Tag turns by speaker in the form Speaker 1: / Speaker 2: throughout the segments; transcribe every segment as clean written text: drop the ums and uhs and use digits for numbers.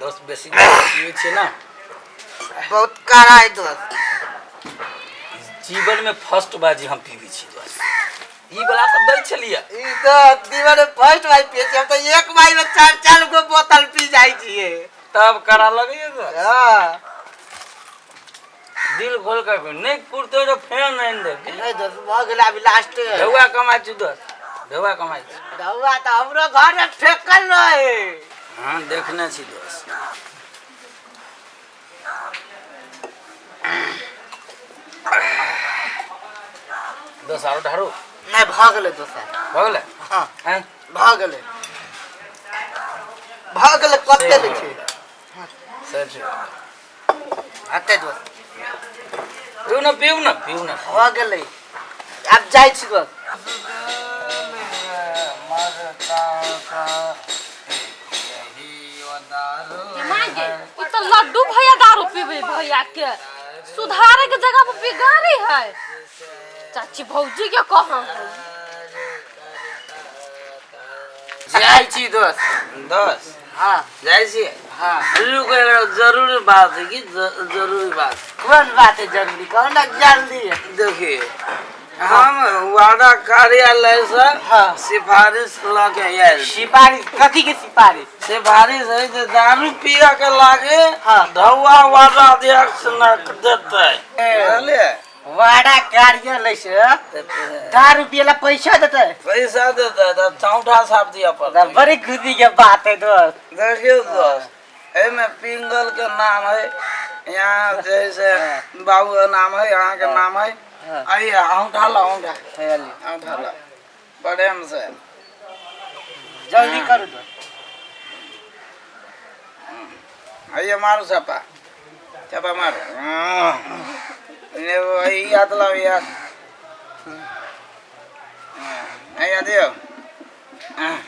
Speaker 1: दोस्त बेसी पीबै छियै ने।
Speaker 2: बहुत कड़ा है दोस्त।
Speaker 1: जीवन में फर्स्ट बाजी हम पीबै छी दोस्त। ई वाला तऽ दै छलियै।
Speaker 2: ई तऽ जीवन में फर्स्ट बार पिए छी हम, तऽ एक बार में चार चार गो बोतल पी जाइ छियै।
Speaker 1: तब कड़ा लगैए दोस्त।
Speaker 2: हाँ।
Speaker 1: दिल खोल कर पी। नहि पुरतै तऽ फेर आनि देब।
Speaker 2: नहीं दोस्त, भऽ गेलै अभी लास्ट।
Speaker 1: ढौआ कमाइ छी दोस्त, ढौआ कमाइ छी।
Speaker 2: ढौआ तऽ हमरो घर में फेकल रहे।
Speaker 1: हाँ, देखने छी दोस्त। दोस्त, आरो ढारू?
Speaker 2: नहीं, भऽ गेलै दोस्त।
Speaker 1: भऽ गेलै?
Speaker 2: हाँ।
Speaker 1: आँय?
Speaker 2: भऽ गेलै, भऽ गेलै। कते लै छै?
Speaker 1: से छै।
Speaker 2: हते दोस्त।
Speaker 1: पीउ ने, पीउ ने, पीउ ने।
Speaker 2: भऽ गेलै, आब जाइ छी दोस्त।
Speaker 3: माय गे, ई तऽ लड्डू भैया दारू पीबै भैया के सुधारे के जगह पर बिगाड़ी है। चाची भौजी के कहाँ है?
Speaker 2: जाइ छी दोस्त।
Speaker 1: दोस्त।
Speaker 2: हाँ।
Speaker 1: जाइ छी?
Speaker 2: हाँ।
Speaker 1: रुक, एगो जरूरी बात है कि जरूरी बात।
Speaker 2: कोन बात है जरूरी? कहू ना जल्दी।
Speaker 1: देखिए, हम वार्डा कार्यालय से सिफारिश लऽ के आयल छी।
Speaker 2: सिफारिश? कथी के सिफारिश?
Speaker 1: सिफारिश है जे दारू पिया के लागे ढौआ वार्डा अध्यक्ष न देतै, बुझलियै?
Speaker 2: वाडा कार्यालय से दारू पियला पैसा देतै?
Speaker 1: पैसा देतै तऽ चौठा साफ दिअ पड़तै।
Speaker 2: तऽ बड़ी खुशी के बात है दोस्त।
Speaker 1: देखियौ दोस्त, एहिमे पिंगल के नाम है, यहाँ जे है से बाबू के नाम है, अहाँ के नाम है। आइए, अंगूठा ला, अंगूठा, अंगूठा ला प्रेम से।
Speaker 2: जल्दी करू दोस्त।
Speaker 1: आइए, मारू छापा, छापा मारू। हाँ। ने वो ई हाथ लाओ, ई हाथ। हाँ, आइए दियौ। हाँ,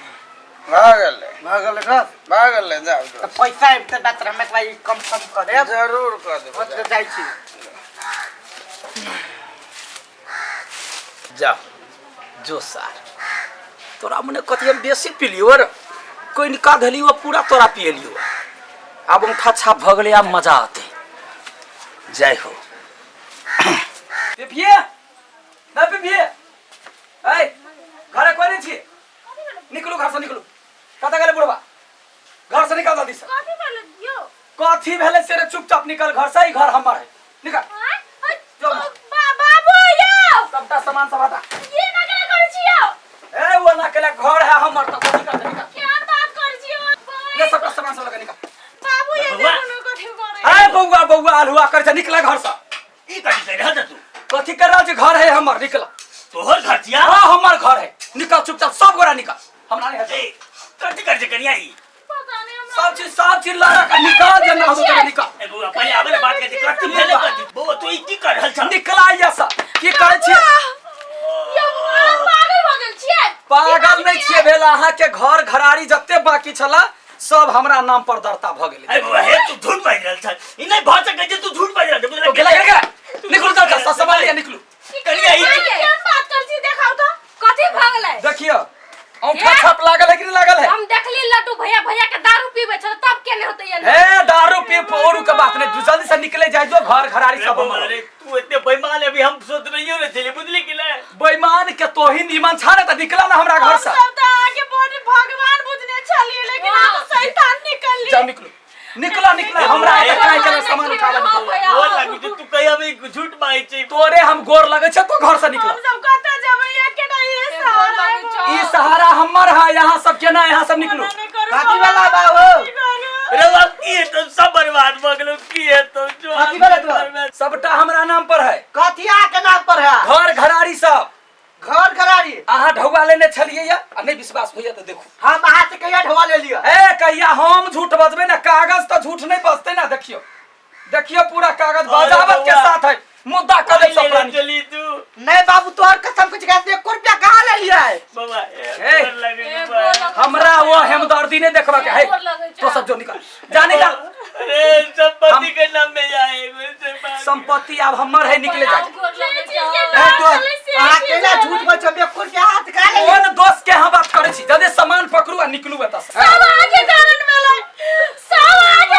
Speaker 1: भऽ गेलै।
Speaker 2: भऽ गेलै दोस्त।
Speaker 1: भऽ गेलै, जाउ।
Speaker 2: तऽ
Speaker 1: दोस्त।
Speaker 2: पैसा आबिते बात हम एक बार कम कम कऽ देब।
Speaker 1: जरूर कऽ देबै।
Speaker 2: ओतऽ जाइ छी।
Speaker 1: जा जो सार, तोरा मने कथी हम बेसी पीलियो रे? कोई निका धलियो पूरा तोरा पियलियो। आब अंगूठा छाप भऽ गेलै, आब मजा आते। जय हो। पिपिए ना, पिपिए, ऐ घरे कोई नहीं छी? निकलू घर से, निकलू। कतऽ गेलै बुढ़वा? घर से निकल जल्दी से।
Speaker 3: कथी भेलै यौ?
Speaker 1: कथी भेलै से रे? चुपचाप निकल घर से, ई घर हमर है, निकल।
Speaker 3: आँय? आँय,
Speaker 1: जो।
Speaker 3: बाबू यौ।
Speaker 1: सबटा सामान सब हटा।
Speaker 3: ये ना केना करै छी यौ?
Speaker 1: ए, वो ना केला, घर है हमर तऽ कथी करतै? निकल।
Speaker 3: केहन बात करै छी यौ?
Speaker 1: ले सबटा सामान सब लगा निकल।
Speaker 3: बाबू ये।
Speaker 4: बौआ।
Speaker 3: देखो न कथी करै।
Speaker 1: ए बौआ, बौआ, अल्हुआ कर छै, निकल घर से।
Speaker 4: ई कथी कहि रहल छ तू?
Speaker 1: कथी कर रहल छी? घर है हमर, निकल।
Speaker 4: तोहर घर छिया?
Speaker 1: हाँ, हमर घर है, निकल चुपचाप, सब गोरा निकल, हमरा नहीं है।
Speaker 4: ए, कथी कर छै कनिया ई?
Speaker 3: पता नहीं हमरा।
Speaker 1: सब चीज, सब चीज लड़ा के निकल, जे ना हो तो निकल।
Speaker 4: ए बौआ, पहिले आबे ने बात कर, कथी भेलै कथी? बौआ, तू ई की कर रहल छ?
Speaker 1: निकला ये सब की करै छियै?
Speaker 3: यौ, अहाँ पागल भऽ गेल छियै?
Speaker 1: पागल नहीं छियै भेल। अहाँ के घर घराड़ी जते बाकी छला सब हमरा नाम पर दर्ता भऽ गेलै।
Speaker 4: ए बौआ, हे तू झूठ बाजि रहल छ, ई नहि भऽ सकै छै, तू झूठ बाजि रहल छ,
Speaker 1: तो गेला, गेला, गेला। निकलू चल चल, सामान लिया, निकलू।
Speaker 4: कनिया ई
Speaker 3: केहन बात करै छी? देखाउ तऽ कथी भऽ गेलै?
Speaker 1: देखियो, औंठा छाप लागल है कि नहीं लागल है?
Speaker 3: हम देखली लड्डू भैया, भैया के दारू पीबै छल, तब केने होतै ये?
Speaker 1: ए, दारू पी औरू के बात नहीं, तू जल्दी से निकले जाय जो, घर घराड़ी
Speaker 4: अरे
Speaker 1: सब
Speaker 4: बौआ,
Speaker 1: हमर।
Speaker 4: अरे तू एते बेईमान अभी हम सोच रहियो ने छली, बुझली कि नहि?
Speaker 1: बेईमान के तोही नीमन छा ने तऽ निकला ना हमरा घर
Speaker 5: हम
Speaker 1: से।
Speaker 5: सब तऽ अहाँके बड़ भगवान बुझने छलियै, लेकिन अहाँ तऽ शैतान निकलली।
Speaker 1: जाओ, निकलू, निकला, निकला। हमरा एतऽ काहे के सामान उठाबऽ निकल।
Speaker 4: गोर लागी छै, तू कहिया भी झूठ बाजै छै।
Speaker 1: तोरे हम गोर लगै छै, तो घर से निकला।
Speaker 5: हम सब कतऽ जेबै? एके टा ई सहारा है।
Speaker 1: ई सहारा हमर है, यहाँ सब केना, यहाँ सब निकलू।
Speaker 5: नहि करू।
Speaker 2: कथी वाला बाबू?
Speaker 5: की करू?
Speaker 4: रे बाप, की हेतौ? सब बर्बाद भऽ गेलौ, की हेतौ? जो
Speaker 2: कथी भेलै तोहर?
Speaker 1: सबटा हमरा नाम पर है।
Speaker 2: कथी अहाँके नाम पर है?
Speaker 1: घर घराड़ी सब।
Speaker 2: घर घराड़ी?
Speaker 1: अहाँ ढौआ लेने छलियै या? आ नहि विश्वास होइया तऽ देखू।
Speaker 2: हम अहाँ से कहिया ढोआ ले लिअ?
Speaker 1: ए, कहिया हम झूठ बजबै ने? कागज तऽ झूठ नहि बजतै ने। देखियौ, देखियौ, पूरा कागज बजावत के
Speaker 4: बौआ।
Speaker 1: साथ है, मुद्दा कर देब सब प्राणी।
Speaker 4: चली तू।
Speaker 2: नहीं बाबू, तोहर कसम कुछ कहते, एको रुपया कहाँ ले लिया है?
Speaker 4: बाबा,
Speaker 1: ए।
Speaker 4: गोर लगै
Speaker 3: ए,
Speaker 4: छै,
Speaker 3: गोर
Speaker 4: बाबा।
Speaker 3: लगै।
Speaker 1: हमरा वो हमदर्दी नहीं देखबा के है।
Speaker 3: गोर लगै छै।
Speaker 1: तो सब जो निकल जा, निकल।
Speaker 4: अरे, संपत्ति के नाम में जाए।
Speaker 1: संपत्ति अब हमर है, निकले जा।
Speaker 3: गोर लगै
Speaker 5: चीज
Speaker 3: छै।
Speaker 5: के
Speaker 2: ए
Speaker 5: नाम
Speaker 2: दोस्त,
Speaker 5: छलै से
Speaker 2: अहाँ
Speaker 5: चीज
Speaker 2: केना
Speaker 5: भेलै।
Speaker 2: झूठ बजब? एको रुपया हाथ कहाँ ले लिया?
Speaker 1: कोन दोस्त के हम बात करै छी? जदे सामान पकड़ू आ निकलू एतऽ से।
Speaker 5: सब अहाँके कारण भेलै, सब अहाँके।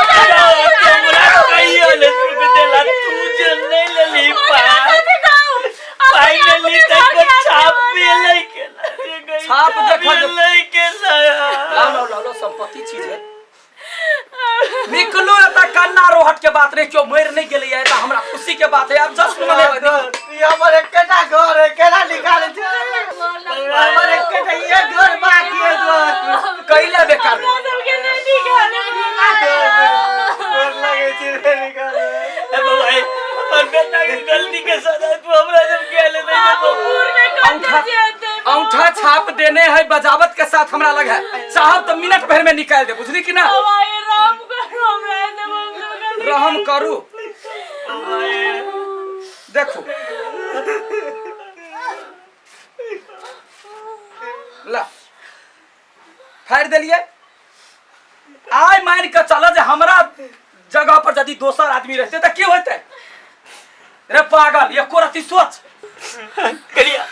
Speaker 6: छाप देखो
Speaker 4: अभी लइके नया।
Speaker 6: लाओ लाओ लाओ लाओ, संपत्ति चीज है। निकलू एतऽ, कन्ना रोहट के बात नहीं, क्यों मरि नहीं गेलै एतऽ, हमरा खुशी के बात है। आब जश्न मनेबै, निकलू।
Speaker 2: ई हमर एकेटा घर है, केना निकालै छै? हमर एकेटा ये घर बाकी है तो।
Speaker 6: कैले बेकार
Speaker 5: सबके नहीं निकाले।
Speaker 2: गोर लगै छी रे, निकाले।
Speaker 4: ए बाबा, ए, हमर बेटा के गलती के सजा तू हमरा सब के ले नहीं दे।
Speaker 5: पूर में
Speaker 6: अंगूठा
Speaker 5: कट जेते।
Speaker 6: अंगूठा छाप देने है बजावत के साथ हमरा लग है, चाहब तो मिनट भर में निकाल दे, बुझली कि ना?
Speaker 5: हवाई राम करो हमरा दे, हम लोग
Speaker 6: रहम करू। देखो ला, फाड़ि देलियै। आइ मान के चल जे हमरा जगह पर यदि दोसर आदमी रहते तऽ की होते रे पागल? एको रति सोच।
Speaker 4: करिया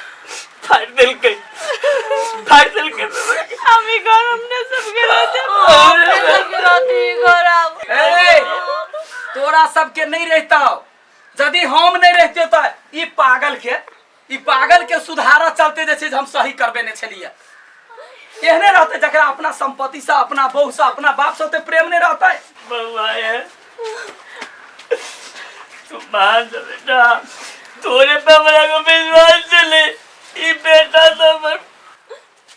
Speaker 4: फाड़ देलकै, फाड़ देलकै।
Speaker 5: हम ई घर हमने सबके रहते, सबके रहते ई घर आब।
Speaker 6: ए, तोरा सबके नहीं रहता। यदि हम नहीं रहते तऽ ई पागल के सुधारऽ चलते जे छै से हम सही करबे नहि छलियै। एहने रहते जकरा अपना संपत्ति से, अपना बहू से, अपना बाप से ओते प्रेम नहीं रहते।
Speaker 4: बउआ ये तू मान जा बेटा, तोरे पे हमरा को विश्वास चले, ई बेटा तो हमर।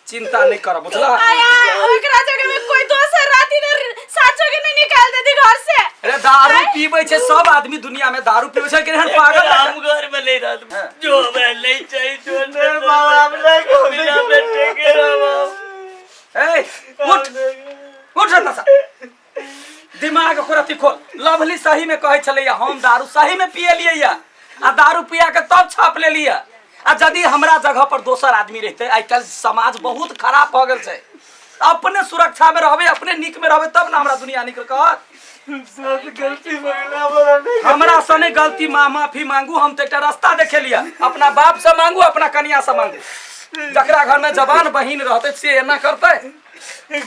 Speaker 6: चिंता नहीं कर, बुझला?
Speaker 5: आया ओकरा जगह में कोई दोसर राती ने साचो के नहीं निकाल देती घर से।
Speaker 6: अरे, दारू पीबै छै सब आदमी, दुनिया में दारू पीबै छै, केहन पागल है?
Speaker 4: हम घर में नहीं रहत। जो हमें नहीं चाहिए जो
Speaker 2: नहीं बाबा, हम नहीं कहूँ।
Speaker 4: बिना बेटे के रहो।
Speaker 6: ए, उठ उठ रे तसा, दिमाग ओकर अथी खोल। लवली सही में कहै छलैया, हम दारू सही में पिए लिए या आ दारू पिया के तब छाप लेलियै। आ यदि हमरा जगह पर दोसर आदमी रहते? आइ काल्हि समाज बहुत खराब भऽ गेल छै। अपने सुरक्षा में रहबै, अपने नीक में रहबै, तब ने हमरा दुनिया निकल कहत।
Speaker 2: सब गलती हो गेल हमरा, नहीं।
Speaker 6: हमरा से नहीं गलती, माँ माफी मांगू। हम तो एकटा रास्ता देखेलियै। अपना बाप से मांगू, अपना कनिया से मांगू। जकरा घर में जवान बहिन रहते से एना करते?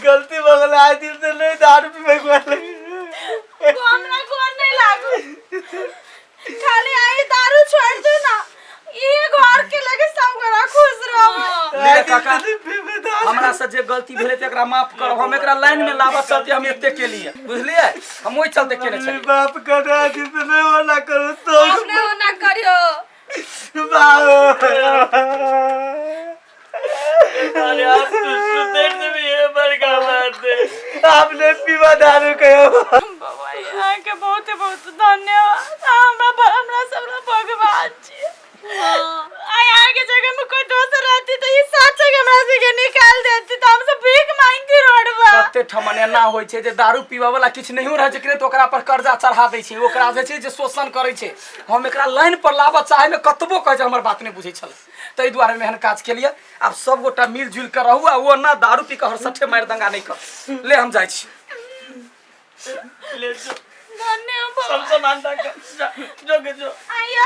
Speaker 2: गलती हो गेल, आइ दिन से नहीं दारू पीबै के
Speaker 5: को हमरा गोर नहीं लागू, खाली आई दारू छोड़ दू ना, ये घर के लगे सब गोरा खुश रहो।
Speaker 6: ले काका, हमरा से जे गलती भेलै तऽ एकरा माफ करब। हम एकरा लाइन में लाबऽ चलते हम एते केलियै, बुझलियै? हम ओहि चलते केने छलियै।
Speaker 2: बाप करा दिन से नहीं होना करो तो।
Speaker 3: अपने होना करियो।
Speaker 2: बाप।
Speaker 4: अरे, आप तो सुधर से भी ये बड़का बात है।
Speaker 2: आपने पीवा दारू कहो।
Speaker 5: बाबा, अहाँके बहुत बहुत धन्यवाद। हमरा हमरा सब भगवान छी। आइ अहाँके जगह में कोई दोसर रहती तो ई साचे के हमरा सबके निकाल देती, तो हम सब भीख मांगती रोड पर।
Speaker 6: कते ठमन एना होइ छै जे दारू पीबऽ वाला किछु नहियो रहै छै तऽ ओकरा पर कर्जा चढ़ा दै छै, ओकरा जे छै जे शोषण करै छै। हम एकरा लाइन पर लाबऽ चाहे में कतबो कहै छै, हमर बात नहि बुझै छलै, ताहि दुआरे हम एहन काज केलियै। आब सब गोटा मिल जुलि कऽ रहू आ ओ ना दारू पी कऽ हरसठे मारि दंगा नहि कर ले। हम जाइ छी।
Speaker 4: ले जो।
Speaker 5: धन्यवाद।
Speaker 4: सब सामान रख, जा, जो के जो।
Speaker 5: आइया,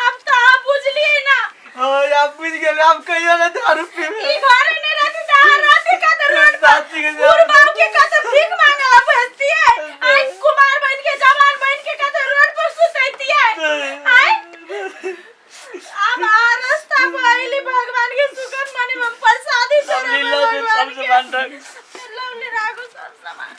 Speaker 5: अब तो आप बुझलिए ना?
Speaker 2: हाँ, आप बुझ गेल, आप कहियो ना दारू पीबे।
Speaker 5: ई घरे नहीं रहती तो अहाँ रहती का तो रोड पर।
Speaker 2: साथी के
Speaker 5: बूढ़ बाप के का तो भीख मांगला भेजती है। आई कुमार बन के, जवान बन के का तो रोड पर सुतैती है। आई अब आ रास्ता पर आइली, भगवान के शुक्र माने, हम प्रसादी
Speaker 4: सब
Speaker 5: चढ़ेबै
Speaker 4: ले लो,
Speaker 5: भगवान
Speaker 4: सब
Speaker 5: के।
Speaker 4: सामान रख।
Speaker 5: लवली, राखू सब सामान।